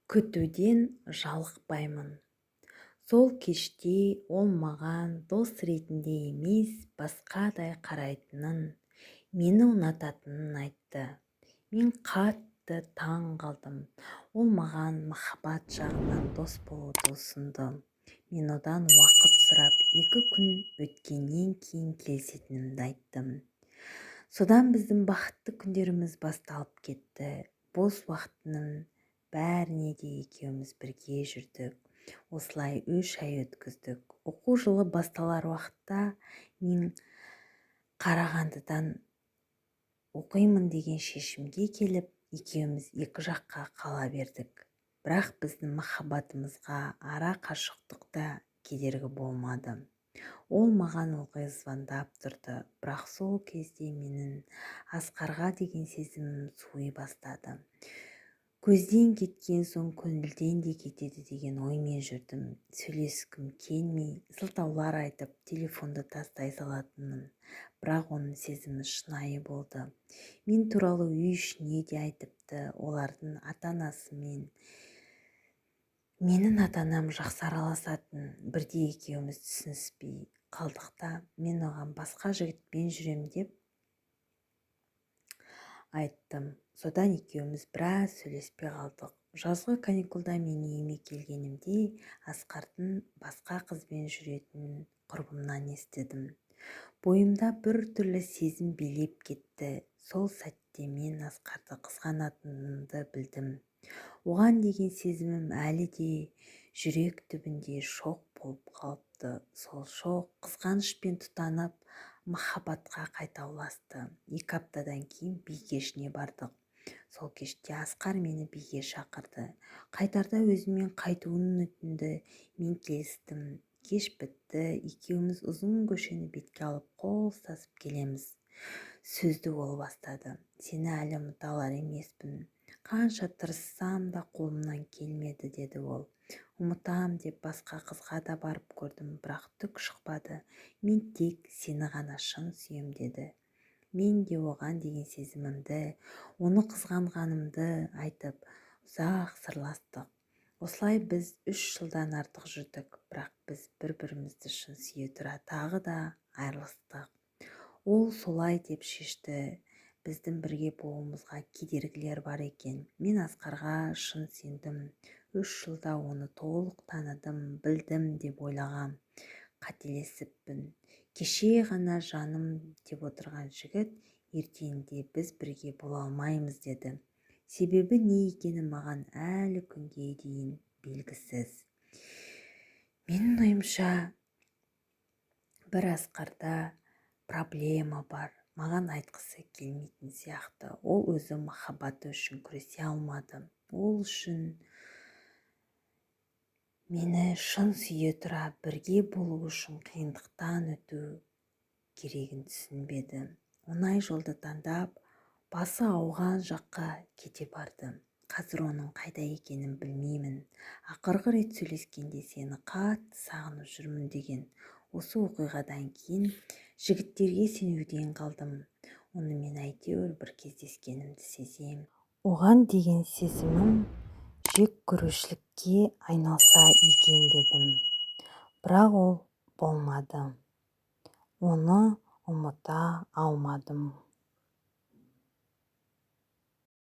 Күтуден жалықпаймын. Сол кеште ол маған дос ретінде емес, басқадай қарайтынын, мені ұнататынын айтты. Мен қатты таң қалдым. Ол маған махаббат жағынан дос болуды ұсынды. Мен одан уақыт сұрап, 2 күн өткеннен кейін келісетінімді айттым. Содан біздің бақытты күндеріміз басталып кетті. Бос уақытының бәріне де екеуміз бірге жүрдік. Осылай 3 ай өткіздік. Оқу жылы басталар уақытта мен Қарағандыдан оқимын деген шешімге келіп, екеуміз екі жаққа қала бердік. Бірақ біздің махаббатымызға ара қашықтық та кедергі болмады. Ол маған ылғи звондап тұрды. Бірақ сол кезде менің Асқарға деген сезімім суи бастады. Көзден кеткен соң көңілден де кетеді деген оймен жүрдім. Сөйлескім келмей, сылтаулар айтып, телефонды тастай салатынмын. Бірақ оның сезімі шынайы болды. Мен туралы үй ішіне де айтыпты. Олардың ата-анасымен менің ата-анам жақсы араласатын. Бірде екеуміз түсініспей қалдық та, мен оған басқа жігітпен жүрем деп айттым. Содан екеуміз біраз сөйлеспей қалдық. Жазғы каникулда мен үйіме келгенімде, Асқардың басқа қызбен жүретінін құрбымнан естідім. Бойымда бір түрлі сезім билеп кетті. Сол сәтте мен Асқарды қызғанатынымды білдім. Оған деген сезімім әлі де жүрек түбінде шоқ болып қалыпты. Сол шоқ қызғанышпен тұтанып, махаббатқа қайта ұласты. 2 аптадан кейін би кешіне бардық. Сол кеште Асқар мені биге шақырды. Қайтарда өзімен қайтуын өтінді. Мен келістім. Кеш бітті. Екеуміз ұзын көшені бетке алып, қол ұстасып келеміз. Сөзді ол бастады: «Сені әлі ұмыта алар емеспін. Қанша тырыссам да, қолымнан келмеді», — деді ол. «Ұмытам деп басқа қызға да барып көрдім, бірақ түк шықпады. Мен тек сені ғана шын сүйем», — деді. Мен де оған деген сезімімді, оны қызғанғанымды айтып, ұзақ сырластық. Осылай біз 3 жылдан артық жүрдік. Бірақ біз бір-бірімізді шын сүйе тұра, тағы да айырылыстық. Ол солай деп шешті. Біздің бірге болуымызға кедергілер бар екен. Мен Асқарға шын сендім. 3 жылда оны толық таныдым, білдім деп ойлағам. Қателесіппін. Кеше ғана жаным деп отырған жігіт ертеңінде «Біз бірге бола алмаймыз» деді. Себебі не екені маған әлі күнге дейін белгісіз. Менің ойымша, бір Асқарда проблема бар. Маған айтқысы келмейтін сияқты. Ол өзі махаббаты үшін күресе алмады. Ол үшін мені шын сүйе тұра, бірге болу үшін қиындықтан өту керегін түсінбеді. Оңай жолды таңдап, басы ауған жаққа кете барды. Қазір оның қайда екенін білмеймін. Ақырғы рет сөйлескенде «Сені қатты сағынып жүрмін» деген. Осы оқиғадан кейін жігіттерге сенуден қалдым. Онымен әйтеуір бір кездескенімді сезем. Оған деген сезімім жек көрушілікке айналса екен дедім. Бірақ ол болмады. Оны ұмыта алмадым.